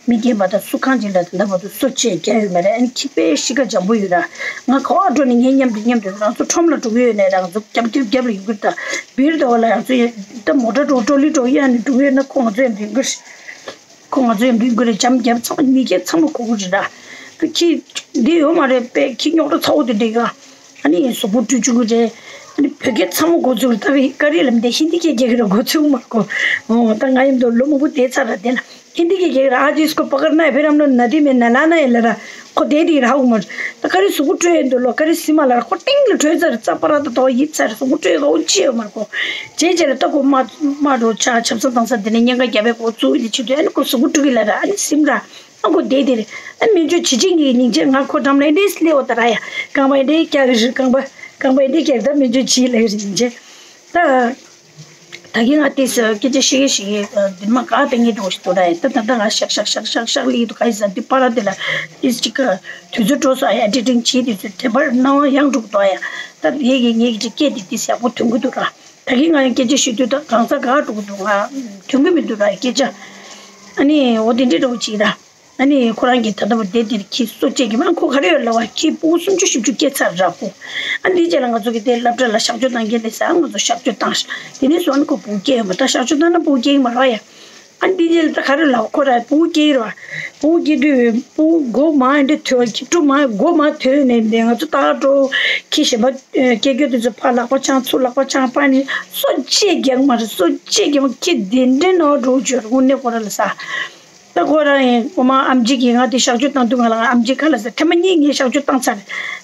མི་རྒན་པ་དང་སུ་གང་ཅིག་ལ་ད་ལྟ་བར་དུ་སོ་བཅད་རྒྱག་ཡོད་མ་རེད། ཨ་ནི་ཁྱི་དཔེ་གཤིས་ཀ་འཇམ་པོ་ཡོད་ར། ང་ག་པར་འགྲོ་ནས་ངའི་མཉམ་དུ་མཉམ་དུ་རང་ཚོ་ཁྲོམ་ལ་འགྲོ་གི་ཡོད་ནས་རང་ཚོ་རྒྱབ་རྒྱབ་རྒྱབ་ལ་ཡོང་གི་རེད། ད་བིར་དུ་བ་ལ་ང་ཚོ་ཡ་ད་མོ་ཊ་འགྲོ་ཊོ་ལི་འགྲོ་ཡ་ནས་འགྲོ་གི་ཡོད་ན་ཁོ་ང་ཚོ་མཉམ་དུ་ཡོང་གི་རེད། ཁོ་ང་ཚོ་མཉམ་དུ་ཡོང་གི་རེད། འཇམ་རྒྱབ་ཚང་མ་མི་སྐད་ཚང་མ་གོ་གི་རེད་ད། ཁྱི་འདི་ཡོད་མ་རེད་པས། ཁྱི་རྙོག་དྲ་ཚ་བོ་དེ་འདྲ་ཡོད། ཨ་ནི་གཟུགས་པོ་བཀྲུ་བཅུག་གི་རེད། ཨ་ནི་བོད་སྐད་ཚང་མ་གོ་ཚུལ་ལྟ་བུའི་ཀ་རི་ལ་མི་དེ་ཧིན་དི་སྐད་རྒྱག་གི་རེད་གོ་ཚུལ་མ་གོ། འོ་ད་ང་ཡིན་དུ་ལོ་མང་པོ་བསྡད་ཚར་ར་དེ་ལ་ཧིན་དི་སྐད་རྒྱག་གི་རེད། ཨ་ཇིས་ཀོ་པ་ཀར་ན་ཧེ་ཕིར་ཧམ་ལོ་ན་དི་མེ་ན་ལ་ན་ཡེ་ལ་ར་ཁོ་དེ་དེ་ར་ཧ་གོ་མ་རེད། ད་ཀ་རི་གཟུགས་པོ་བཀྲུ་ཡིན་དུ་ལོ་ཀ་རི་སིམ་མ་ལ་ར་ཁོ་ཏིང་ལ་བྲོས་ཚར། རྩ་པ་ར་ད་དོ་ཡིབ་ཚར། གཟུགས་པོ་བཀྲུ་ཡི་ག་འོ་ཅི་ཡོད་མ་རེད་གོ། རྗེས་རྗེས་ལ་ད་ཁོ་མ་མ་རོ་ཆ་ཆབ་ས་དང་ས་དེ་ནས་ཉེན་ཁ་རྒྱབ་པའི་གོ་ཚུལ་དེ་བྱེད་དུས་ཨ་ནི་ཁོ་གཟུགས་པོ་བཀྲུ་གི་ལ་ར་ཨ་ནི་སིམ་ར། ཨ་ཁོ་བསྡད་དེ་རེད། ཨ་མི་འཇོ་བྱི་ཅིག་གི་སྙིང་རྗེ། ང་ཁོ་འགྲམ་ལ་འདྲེས་སླེ་བ་ད་ར་ཡ། རྐང་པ་འདྲེས་རྒྱག་གི་རེད། རྐང་པ་རྐང་པ་འདྲེས་རྒྱག་གི་ད་མི་འཇོ་བྱི་ལ་གི་རེད་སྙིང་རྗེ། ད་ད་གིན་ང་དེས་སྐད་ཆ་བཤད་གི་བཤད་གི་འདི་མ་ག་དེ་ངེད་འགྲོ་ཞིག་འདུག་ར་ཡ། ད་ད་ད་ང་ཤག་ཤག་ཤག་ཤག་ཤག་ལི་འདུག་ག་ཡི་ཟ་འདི་པ་ར་དེ་ལ་དེས་ཅིག་ག་དུས་ཚོད་འགྲོ་སོང་ཡ། ཨེ་ཌི་ཊིང་བྱེད་དུས་ཚོད་དེ་པར་སྣང་བ་ཡང་འགྲོ་གི་འདུག་ཡ། ད་ངེད་ཀྱི་ངེད་ཀྱི་སྐད་དེ་དེས་ཡག་པོ་ཐོན་གི་འདུག་ར། ད་གིན་ང་ཡང་སྐད་ཆ་བཤད་དུས་ད་གང་ཟག་ག་འགྲོ་གི་འདུག་ང་ཐོན་གི་མི་འདུག་ར་སྐད་ཆ། ཨ་ནི་འོ་དེ་འདྲ་འགྲོ་གི་ཅིག་ར། ཨ་ནི་ཁོ་རང་གིས་ད་ལྟ་བར་དེ་དེར་ཁྱི་གསོ་བྱེད་ཀྱི་མ་ཁོ་ག་རེ་ཡོད་ལབ་པ་ཁྱི་སྤུ་གུ་སུམ་ཅུ་བཞི་བཅུ་སྐྱེས་ཚར་ར་ཁོ། ཨ་འདིའི་རྗེས་ལ་ང་ཚོ་གི་དེ་སློབ་གྲྭ་ལ་གཤག་བཅོས་བཏང་གི་ལས་ས་ང་ཚོ་གཤག་བཅོས་བཏང་ཤག་དེ་ནས་བཟུང་ཨ་ནི་ཁོ་སྤུ་གུ་སྐྱེས་ཡོད་མ་ད་གཤག་བཅོས་བཏང་ན་སྤུ་གུ་སྐྱེ་གི་མ་རེད་ཡ། ཨ་འདིའི་རྗེས་ལ་ད་ག་རེ་ལབ་ཁོ་ར་སྤུ་གུ་སྐྱེ་གི་རེད་བ། སྤུ་གུ་སྐྱེ་དུས་སྤུ་གུ་མགོ་མ་འདྲེ་ཐོས་ཁྱི་ཕྲུག་མ་མགོ་མ་ཐོས་ནས་འདི་ང་ཚོ་ད་འགྲོ་ཁྱི་གཞན་པ་སྐྱེ་རྒྱུ་དེ་ཚོ་ཕར་ལག་པ་འཆང་ཚུར་ལག་པ་འཆང་པ་ནི་གསོ་བྱེད་རྒྱག་མ་རེད། གསོ་བྱེད་རྒྱག་མ་ཁྱི་དེ་འདྲེ་ནང་འགྲོ་བཅོས་རེད་དངོས་གནས་ཁོ་ར་ལ་ས། ད་ཁོ་རང་ཡིན་ཁོ་མ་ཨམ་ཆི་གིས་ང་དེ་གཤག་བཅོས་བཏང་དུས་ང་ལ་ཨམ་ཆི་ཁ་ལ་ཟེར་ཐེངས་མ་གཉིས་ངས་གཤག་བཅོས་བཏང་ཚར།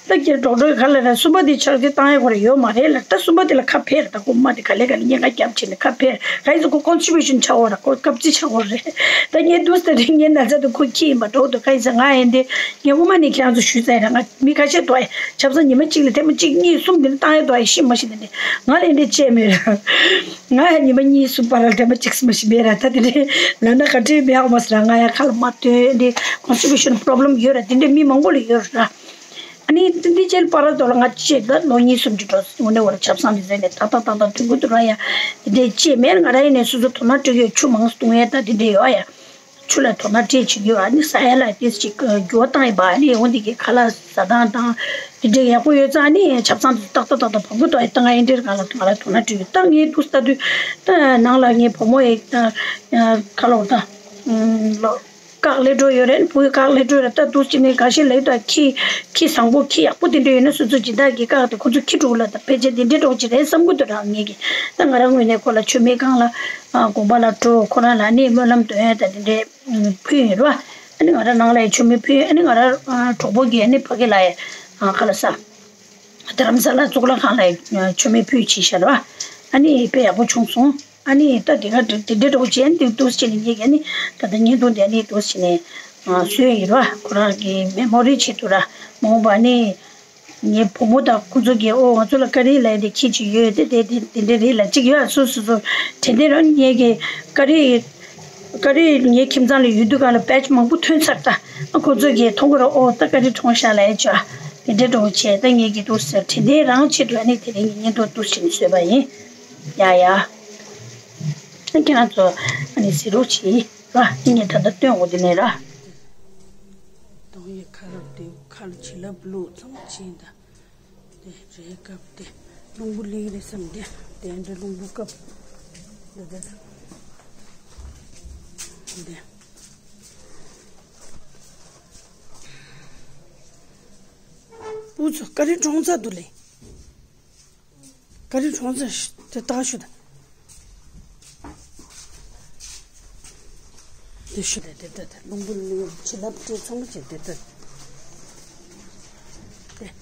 ད་ཁྱེད་ཌོག་ཊར་ག་ལ་ར་གསུམ་པ་དེ་ཕྱག་དེ་བཏང་ཡ་ཁོ་ར་ཡོད་མ་རེད་ལ། ད་གསུམ་པ་དེ་ལ་ཁ་ཕེར། ད་ཁོ་མ་དེ་ག་ལེ་ག་ལེ་གཉན་ཁ་རྒྱབ་བྱས་ནས་ཁ་ཕེར། ག་ཡིན་ཟེར་ཁོ་ཀོན་སི་ཊི་པེ་ཤན་ཆགས་འོ་ར། ཁོ་སྐབས་རྩིས་ཆགས་འོ་རེད། ད་ངས་འདུག་ཟེར་དུས་ངས་ན་ཚ་དུ་ཁོ་ཁྱི་ཡིན་པ་འགྲོ་འདུག་ག་ཡིན་ཟེར་ང་ཡིན་དེ་ངས་དབུ་མ་ནས་ཁྱེད་རང་ཚོ་ཞུས་ཚར་ར། ང་མི་ཁ་ཤས་འདུག་ཨེ། ཆབ་གསང་ཉི་མ་གཅིག་ལ་ཐེངས་མ་གཅིག་གཉིས་གསུམ་དེ་ལ་བཏང་ཡ་འདུག་ཨེ། ཤི་མ་ཤི་དེ་འདྲ་ང་ལ་འདྲ་བྱས་མེད་ར། ང་ཡ་ཉི་མ་གཉིས་གསུམ་བར་ལ་ཐེངས་མ་གཅིག་ཤི་མ་ཤི་མེད་ར། ད་དེ་འདྲ་ལབ་ན་ག་འདྲ་མེད་ཨ་མ་ཟེར་ར། ང་ཡ་ཁ་ལ་མ་ཐོན་འདི་ཀོན་སི་ཊི་པེ་ཤན་པོ་རོབ་ལེམ་ཡོད་ར། དེ་འདྲ་མི་མང་པོ་ལ་ཡོད་ར། ཨ་ནི་འདི་འདི་ཅེལ་པ་ར་དོ་ལ་ང་ཅེ་ད་ལོ་གཉིས་གསུམ་གྱི་འགྲོ་ངོ་ནས་བར་ཆབ་གསང་འདི་ཟེར་ནས་ཏག་ཏག་ཏག་ཏག་དུས་འགོ་དུ་ར་ཡ་འདི་འདྲའི་ཅེ་མེད། ང་ར་ཡིན་ནས་སོ་སོ་དོ་སྣང་སྤྲོད་ཡོད། ཆུ་མང་སྟོང་ཡས་ད་འདི་འདྲའི་ཡོད་ཡ། ཆུ་ལ་དོ་སྣང་སྤྲད་བྱེད་ཀྱི་ཡོད། ཨ་ནི་ས་ཡ་ལ་ཏིས་ཅིག་འགྱུར་བ་བཏང་ཡས་པ་ཨ་ནི་འོ་འདི་གི་ཁ་ལག་ཟ་སྟངས་དང་འདི་འདྲའི་ཡག་པོ་ཡོད་ཙང་ཨ་ནི་ཆབ་གསང་འདི་ཏག་ཏག་ཏག་ཏག་བབས་གི་འདུག་ཨེ། ད་ང་ཡིན་འདིར་ག་ལ་ང་ལ་དོ་སྣང་སྤྲོད་ཡོད། ད་ངས་འདུག་ལྟ་དུས་ད་ནང་ལ་ངའི་བུ་མོ་ཡིས་ད་ཁ་ལོ་ད་ལོ། བཀག་ལས་འགྲོ་ཡོད་རེད། བུ་ཡི་བཀག་ལས་འགྲོ་རེད། ད་འདུག་ཅི་ནས་འགའ་ཤས་ལས་ད་ཁྱི་ཁྱི་བཟང་པོ་ཁྱི་ཡག་པོ་དེ་འདྲ་ཡོད་ན་སོ་སོ་སྦྱིན་བདག་གིས་བཀག་སྟེ་ཁོ་ཚོ་ཁྱི་དྲུག་ལ་ད་ཕལ་ཆེར་དེ་འདྲའི་འགྲོ་ཅི་རེད་བསམ་གི་འདུག་རང་ངེད་ཀྱིས། ད་ང་རང་ངོས་ནས་ཁོ་ལ་མཆོད་མེ་སྒང་ལ་དགོན་པ་ལ་འགྲོ། ཁོ་རང་ལ་ནི་སྨོན་ལམ་འདོན་ཡ་ད་དེ་འདྲའི་ཕུལ་ཡོད་རེད་བ། ཨ་ནི་ང་རང་ནང་ལ་ཡི་མཆོད་མེ་ཕུལ། ཨ་ནི་ང་རང་གྲོགས་པོ་གིས་ཨ་ནི་ཕ་གི་ལ་ཡི་ཁ་ལ་ས་རྡ་རམ་ས་ལ་གཙུག་ལག་ཁང་ལ་ཡི་མཆོད་མེ་ཕུལ་བྱས་ཤག་རེད་བ། ཨ་ནི་དཔེ་ཡག་པོ་བྱུང་སོང་། ཨ་ནི་ད་དེ་ག་དེ་འདྲ་འདྲ་བོ་བྱས་ནས་འདུག་སེ་བྱས་ནས་ངེད་ཀྱིས་ཨ་ནི་ད་ལྟ་བརྙན་ཐུང་དེ་ཨ་ནི་འདུག་སེ་བྱས་ནས་བཟོས་ཡིན་ར། ཁོ་རང་གི་མེ་མོ་རི་ཆེད་དུ་ར། མ་འོངས་པ་ཨ་ནི་ངའི་བུ་མོ་དང་ཁོ་ཚོ་གིས་ཨོ་ང་ཚོ་ལ་ཀ་རི་ལབ་ཡ་དེ་ཁྱི་ཅིག་ཡོད་དེ་དེ་དེ་དེ་འདྲ་རེད་ལབ་ཅིག་ཡོད། སོ་སོ་སོ་དྲན་རྟེན་རང་ངེད་ཀྱི་ཀ་རི་ཀ་རི་ངའི་ཁྱིམ་ཚང་ལ་ཡོད་དུས་ག་ལ་བེ་ཆི་མང་པོ་ཐོན་ཚར། ད་ཁོ་ཚོ་གིས་མཐོང་གི་ར། ཨོ་ད་ཀ་རི་གྲོངས་ཤག་ལབ་ཡ་ཅིག་དེ་འདྲ་འདྲ་བོ་བྱས། ད་ངེད་ཀྱིས་འདུག་སེ་དྲན་རྟེན་རང་ཆེད་དུ་ཨ་ནི་དེ་རིང་གི་བརྙན་ཐུང་འདུག་སེ་བཟོས་པ་ཡིན། ཡ་ཡ། ཁྱེད་རང་ཚོ་ཨ་ནི་གཟིགས་རོགས་གྱིས་ར། ངས་ད་ལྟ་སྟོན་འོ་དེ་ནས་ར། གདོང་ཡི་ཁ་རབ་དེ་ཁ་ལ་བྱིན་རླབས་བླུགས་ཙམ་བྱས་ད། དེ་རེད་སྐབས་དེ་རླུང་བུ་ལེགས་རེད་བསམ་དེ་དེ་འདྲ་རླུང་བུ་སྐབས་འདི་འདི་འདི། འུ་ཚོ་ཀ་རི་གྲོང་ཚ་འདུག་ལེ། ཀ་རི་གྲོང་ཚ་ཞིག་དེ་ལྟ་ཞུ་ད། དེ་ཞུ་ད་དེ་ལྟ་དེ་རླུང་བུ་ལུས་བྱིན་རླབས་སྤྲད་ཚང་མ་བྱེད་དེ་ལྟ། དེ་ལྟ།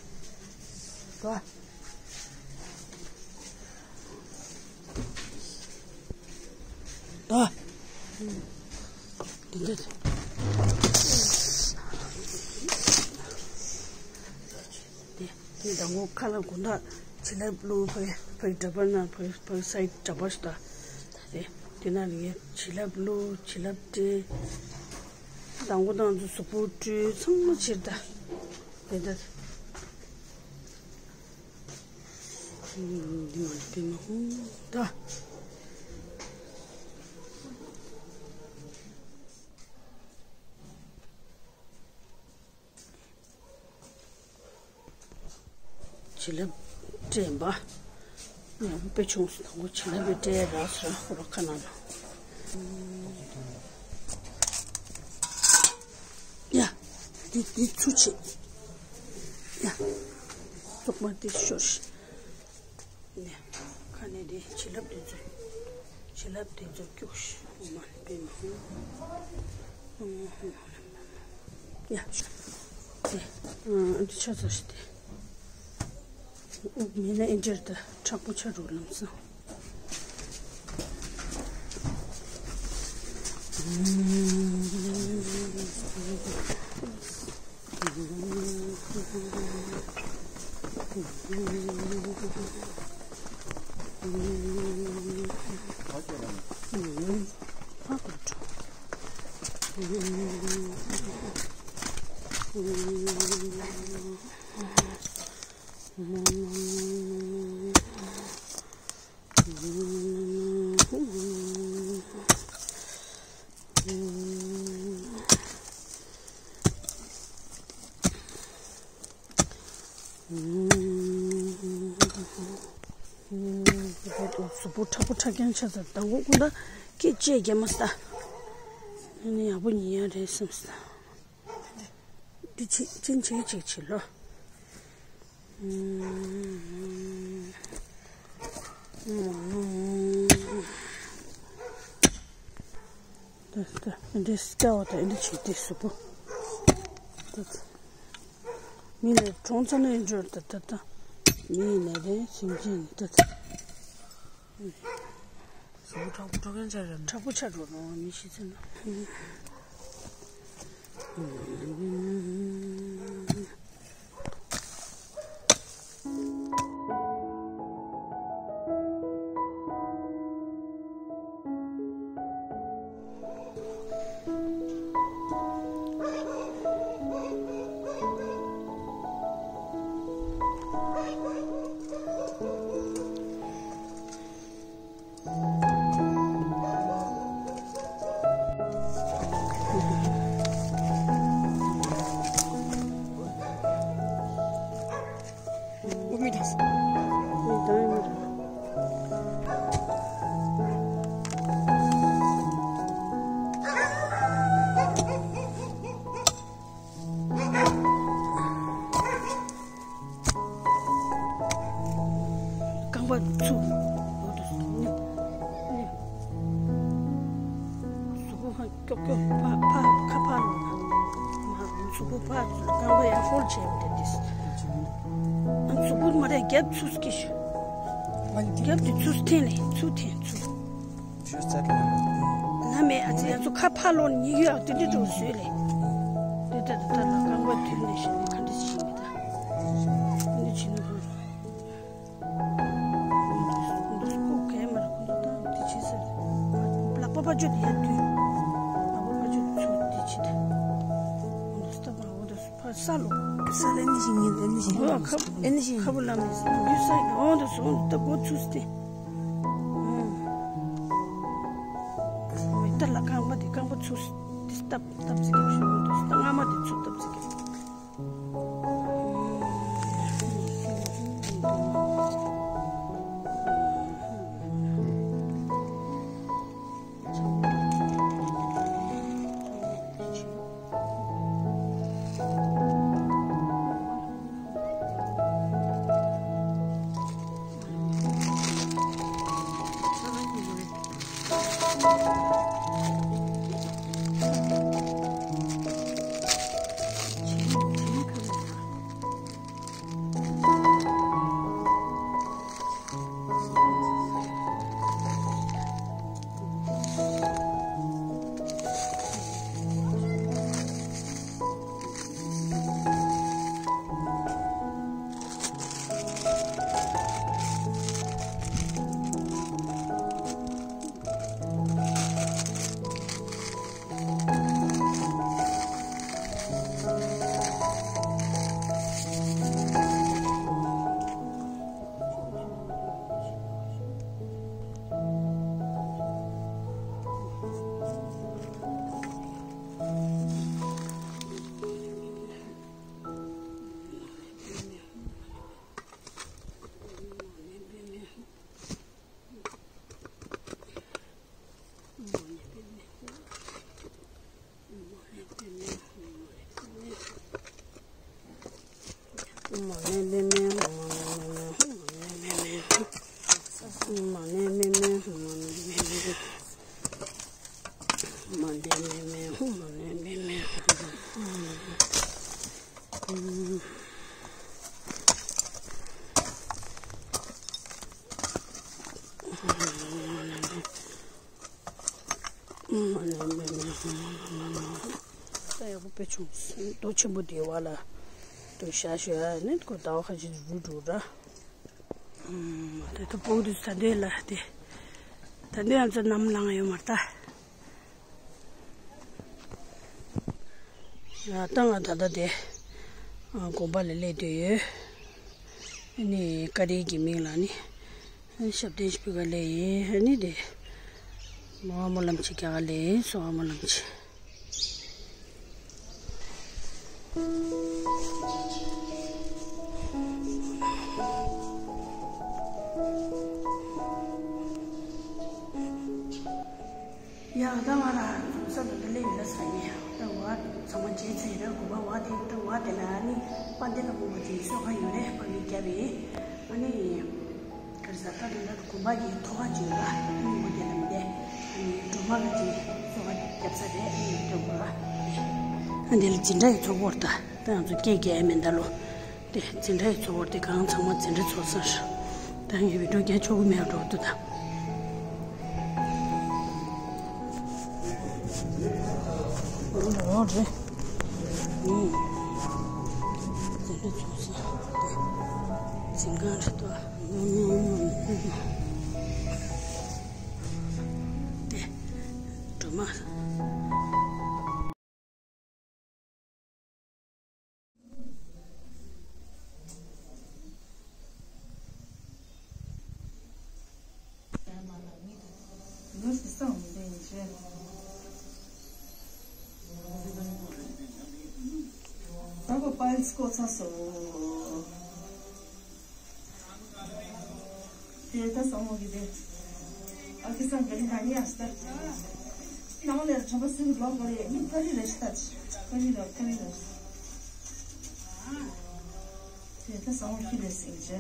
ད། དེ་འདྲ། དེ་དེ་དང་པོ་ཁ་ལ་དགུན་དག་བྱིན་རླབས་བླུགས། ཕ་ཕ་གི་འདྲ་པར་ནང་ཕ་ཕ་སའི་འདྲ་པར་ཞིག་ད། དེ་དེ་ནང་ལ་ངས་བྱིན་རླབས་བླུགས། བྱིན་རླབས་སྤྲད། དང་པོ་དང་དུ་གཟུགས་པོ་བཀྲུས་ཚང་མ་བྱེད་ད། དེ་འདྲ། འདི་མ་འདི་མ་ཧུ་ད། བྱིན་རླབས་སྤྲད་པ། ཡང་དཔེ་ཆུང་སུ་དང་པོ་བྱིན་རླབས་སྤྲད་རག་སོང་། ཁོ་ར་ཁ་ནང་ལ། ཡ། འདི་འདི་ཚུར་བྱེད། ཡ། ཐོག་མ་འདི་ཤོར་ཤག་ནས་ཁ་ནས་དེ་བྱིན་རླབས་དེ་ཚོ། བྱིན་རླབས་དེ་ཚོ་སྐྱུག་ཤག་འོ་མ་ནི་པེ་མ་ཧུ། ཡ། དེ་འདི་ཆ་ཚང་ཞིག་དེ། དབུགས་མེད་ན་ཨེ་འདྲེར་ད་མཁྲེགས་པོ་ཆགས་འགྲོ་ལམ་སང་། གཟུགས་པོ་མཁྲེགས་པོ་མཁྲེགས་རྐྱང་ཆགས་ཚར། དང་པོ་ཀུན་ད་སྐད་ཅེས་རྒྱ་མ་ས། ཨ་ནི་ཡག་པོ་ཉིད་ཡང་རེད་བསམ་ས། འདི་ཅི་ཅི་ཅི་ཅི་ཅི་ལོ། འདི་འདི་འདི་སྐྱ་བོ་དང་འདི་ཆེ་འདི་གཟུགས་པོ། མི་ལ་གྲོང་ཚོ་ནས་འབྱོར་ད་ད་ད། མི་ལ་རེ་ཞིང་ཆེན་ད་ད། གཟུགས་པོ་དྲག་པོ་དྲག་མཁན་ཆགས་རེད། དྲག་པོ་ཆགས་འགྲོ་རུང་མི་ཤི་ཚེ་ན། རྐང་པ་ཚུགས། གཟུགས་པོ་ཧ་ཀྱོག་ཀྱོག་ཕ་ཕ་ཁ་ཕར་ལོག་ན། མ་གཟུགས་པོ་ཕར་ཚུགས། རྐང་པ་ཡར་ཧོལ་བྱས་འདི་འདིས། ཨ་གཟུགས་པོ་མ་རེད། རྒྱབ་ཚུགས་ཀྱི་ཤོག་རྒྱབ་འདི་ཚུགས་འཐེན་ལེ། ཚུགས་འཐེན་ཚུགས། ན་མེད། ཨ་ཙི་ཡ་ཚོ་ཁ་ཕར་ལོག་ཉིད་ཡོད་ཨ། དེ་འདྲ་འགྲོ་བཟོས་ལེ། དེ་ལྟར་དུ་ལྟར་ལ་རྐང་པ་དུས་ནས་ཤི་ནས་ག་འདྲ་ཞིག་ཡིན་གི་ད། དེ་འདྲ་བྱེད་ན་ཁོང་ཁོང་ཚོ་སྐུ་གས་མ་རེད། ཁོང་ཚོ་ད་དེ་བྱེད་ས་རེད། ལག་པ་ཕར་ཕྱོགས་དེ་ཡར་དུས། ལག་པ་ཕར་ཕྱོགས་དེ་ཚུར་དེ་བྱེད་ད། ཁོང་ཚོ་ལྟ་བ་འོ་ད་ཕར་ས་ལོག་ས་ལ་ནི་ཞིག་ཉིན་ལ་ནི་ཞིག་འོ་ཁ་ཨེ་ནི་ཞིག་ཁ་བུ་ལ་མི་ཡུལ་ས་ཡིན། འོ་ད་སོང་ད་སྒོ་ཚུགས་ཏེ། ཨུམ། མི་ལྟར་ལ་རྐང་པ་དེ་རྐང་པ་ཚུགས་ཏེ་སྟབས་སྟབས་ཙིག་གེ་ཞུ་འོ་ད་སྟབས་སྔ་མ་དེ་ཚུགས་སྟབས་ཙིག་གེ། ད་ཡག་པོ་དཔེ་བྱུང་། རྡོ་ཆེན་པོ་དེའི་བར་ལ་དུ་བཞག་ཞོག་ཨ་ནི་ཁོ་ཟླ་བ་ཁ་ཅིག་རུ་འགྲོ་ར། ཨུམ། དེ་ད་སྤོག་དུས་ད་འདོད་ལ་དེ། ད་འདོད་ང་ཚོ་ནམ་ལངས་ཡོད་མ་རེད་ད། ཡ་ད་ང་ད་ལྟ་དེ་ཨ་དགོན་པ་ལ་སླེབས་བསྡད་ཡོད། ཨ་ནི་བཀའ་དྲིན་གྱི་མིང་ལ་ནི་ཞབས་བརྟན་ཞུ་ག་སླེབས་ཡིན། ཨ་ནི་དེ་མོ་ཨ་མོ་ལམ་ཆེ་རྒྱག་ག་སླེབས་ཡིན། སོ་ཨ་མོ་ལམ་ཆེ། ཡ་ད་ང་རང་ས་འདི་ལ་ཡོད་ལ་ས་ཡིན། ད་བ་ཚང་མ་བྱས་ཚར་ཡིན། ད་དགོན་པ་བ་དེ་ད་བ་དེ་ལ་ཨ་ནི་དཔལ་ལྡན་ལ་དགོན་པ་དེ་གསོལ་ཁ་ཡོད་རེད། དཔལ་མི་རྒྱབ་ཡིན། ཨ་ནི་ག་རེ་ཟ་ད་དེ་ལ་དགོན་པ་གི་ཐོག་ཁ་ཅིག་ཡོད་ལ་ཨ་ནི་འོ་དེ་ལ་མི་བསྡད། ཨ་ནི་སྒྲོལ་མ་ལ་ཅིག་གསོལ་ཁ་རྒྱབ་ས་རེད། ཨ་ནི་སྒྲོལ་མ་ལ་ཨ་འདི་ལ་ཇི་འདྲ་ཡི་ཚོགས་པོར་ད་ད་ང་ཚོ་སྐད་རྒྱག་ཡ་མེད་ད་ལོ། དེ་འཛིན་གྲྭའི་ཚོགས་པ་དེ་གང་ཚང་མ་འཛིན་གྲྭ་ཚོགས་ས་རེད། ད་ངས་བི་ཌིའོ་རྒྱག་ཆོག་གི་མེད་འགྲོ་འདུག་ད། འོ་རེད། ཨུ། འཛིན་གྲྭ་ཚོགས་ས་དེ་འཛིན་ཁང་རེད་འདུག་དེ་སྒྲོལ་མ། ད་ཁོ་པའིལ་སི་བཀོད་ཚར་སོང་། དེ་ད་བཟང་མོ་གི་དེ། ཨ་ཁེ་སང་ག་ལི་ད་ནི་ཨ་སྟར། ནང་ལ་དྲ་པ་སུ་གི་ལོག་གོ་རེ་ནི་ཀ་རི་རེ་ཤི་ཏ་ཅི། ཀ་རི་རེ་ཀ་རི་རེ། དེ་ད་བཟང་མོ་ཁྱི་ལས་སིང་ཅེ།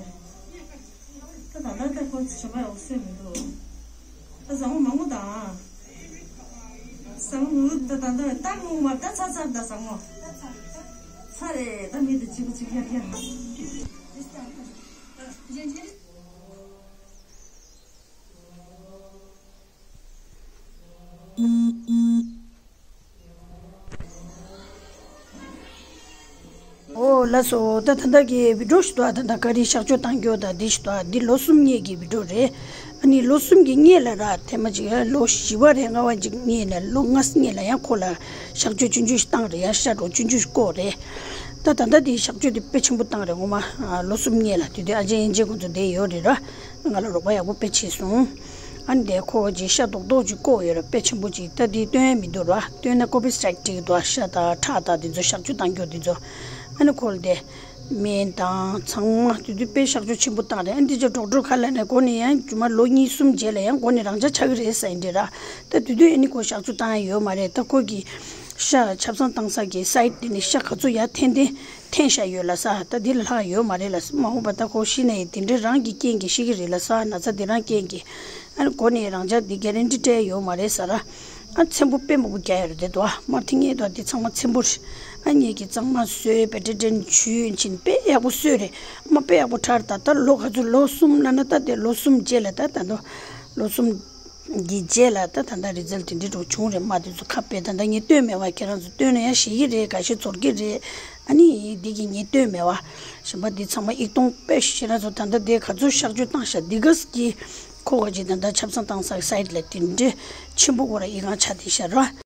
ད་ད་ད་ད་ཁོ་ཚི་བྱ་བ་ཡོག་སེ་མི་འདུག་ད་བཟང་མོ་མང་པོ་དང་། བཟང་མོ་ད་ད་ད་ད་མོ་མ་ད་ཚ་ཚ་ད་བཟང་མོ། ཚ་རེད་ད་མི་དེ་གཅིག་པུ་གཅིག་ཡར་ཡར། ཨོ་ལགས་སོ། ད་ད་ལྟ་གི་བི་ཌིའོ་ཞིག་འདུག་ད་ད་ཀ་རི་གཤག་བཅོས་བཏང་རྒྱུ་ད་འདི་ཞིག་འདུག་འདི་ལོ་གསུམ་སྔོན་གྱི་བི་ཌིའོ་རེད། ཨ་ནི་ལོ་གསུམ་གྱི་སྔོན་ལ་ར་ཐེངས་མ་གཅིག་ལོ་བཞི་པ་རེད། ལྔ་པ་གཅིག་སྔོན་ལ་ལོ་ལྔ་སྔོན་ལ་ཡང་ཁོ་ལ་གཤག་བཅོས་ཆུང་ཆུང་ཞིག་བཏང་རེད། ཡང་ཤ་གྲོག་ཆུང་ཆུང་ཞིག་བཀོག་རེད། ད་ད་ལྟ་འདི་གཤག་བཅོས་འདི་དཔེ་ཆེན་པོ་བཏང་རེད། ངོ་མ་ལོ་གསུམ་སྔོན་ལ་དུས་དུས་ཨ་ཅེ་ཨེན་ཅེ་ཁོང་ཚོ་བསྡད་ཡོད་རེད་ར། ང་ལ་རོགས་པ་ཡག་པོ་དཔེ་བྱས་སོང་། ཨ་ནི་དེ་ཁོ་ཅིག་ཤ་རྡོག་རྡོག་ཅིག་བཀོག་ཡོད་ར། དཔེ་ཆེན་པོ་ཅིག་ད་དེ་སྟོན་ཡ་མི་འདུག་ར། སྟོན་ན་ཀོ་པི་རའི་ཊི་སི་ཊི་རེག་འདུག་ཤ་དང་ཁྲག་དང་དེ་ཚོ་གཤག་བཅོས་བཏང་རྒྱུ་དེ་ཚོ། ཨ་ནི་ཁོ་ལ་དེ་སྨན་དང་ཚང་མ་དེ་དུས་དཔེ་གཤག་བཅོས་ཆེན་པོ་བཏང་རེད། ཨ་ནི་དེ་ཅག་ཌོག་ཊར་ཁ་ལ་ནས་གོ་ནས་ཡང་རྒྱུ་མ་ལོ་གཉིས་གསུམ་རྗེས་ལ་ཡང་གོ་ནས་རང་འཇགས་ཆགས་ཀྱི་རེད་ཟེར་འདྲི་ར། ད་དེ་དུས་ཨ་ནི་ཁོ་གཤག་བཅོས་བཏང་ཡ་ཡོད་མ་རེད། ད་ཁོ་གི་ཤ་ཆབ་གསང་བཏང་ས་གི་སའིཌ་དེ་ནས་ཤ་ག་ཚོད་ཡར་འཐེན་འཐེན་འཐེན་བཞག་ཡོད་ལ་ས། ད་འདི་ལ་ལྷག་ཡོད་མ་རེད་ལ་ས། མ་འོངས་པ་ད་ཁོ་ཤི་ན་ཡི་དེ་འདྲའི་རང་གི་རྐྱེན་གྱིས་ཤི་གི་རེད་ལ་ས། ན་ཚ་དེ་རང་རྐྱེན་གྱིས། ཨ་ནི་གོ་ནས་རང་འཇགས་འདི་གྷ་རན་ཊི་སྤྲད་ཡོད་མ་རེད་ཟེར་ར། ཨ་ཚེམ་པོ་དཔེ་མང་པོ་རྒྱག་ཡོད་རེད་དེ་དོ། མ་ཐིང་ངེ་དོ་འདི་ཚང་མ་ཚེམ་པོ་རེད། ཨ་ངེད་ཀྱི་གཙང་མ་བཟོས་བེ་ཏྲི་ཏྲན་བྱུས་ཕྱིན་དཔེ་ཡག་པོ་བཟོས་རེད། མ་དཔེ་ཡག་པོ་ཁྲར་ད་ད་ལོ་ག་ཚོད་ལོ་གསུམ་ལ་ན་ད་དེ་ལོ་གསུམ་རྗེས་ལ་ད་ད་དོ་ལོ་གསུམ། གི་རྗེས་ལ་ད་ད་ལྟ་རི་ཛལ་དེ་འདྲའི་འགྲོ་བྱུང་རེད། མ་དེ་ཚོ་ཁ་དཔེ་ད་ལྟ་ངས་སྟོན་མེད་བ། ཁྱེད་རང་ཚོ་སྟོན་ན་ཡང་ཤེས་ཀྱི་རེད། འགའ་ཤས་ཚོར་གྱི་རེད། ཨ་ནི་འདི་གི་ངས་སྟོན་མེད་བ། གཞན་པ་འདི་ཚང་མ་ཡིག་ཐོང་དཔེ་ཤེས་ན་ཚོ་ད་ལྟ་དེ་ག་ཚོད་གཤག་བཅོས་བཏང་ཤག་འདི་ག་གི་ཁོ་ག་ཅིག་ད་ལྟ་ཆབ་གསང་བཏང་ས་སའིཌ་ལ་དེ་འདྲའི་ཆེན་པོ་ཁོ་ར་ཡིག་ཁང་ཆགས་བསྡད་ཤག་ར།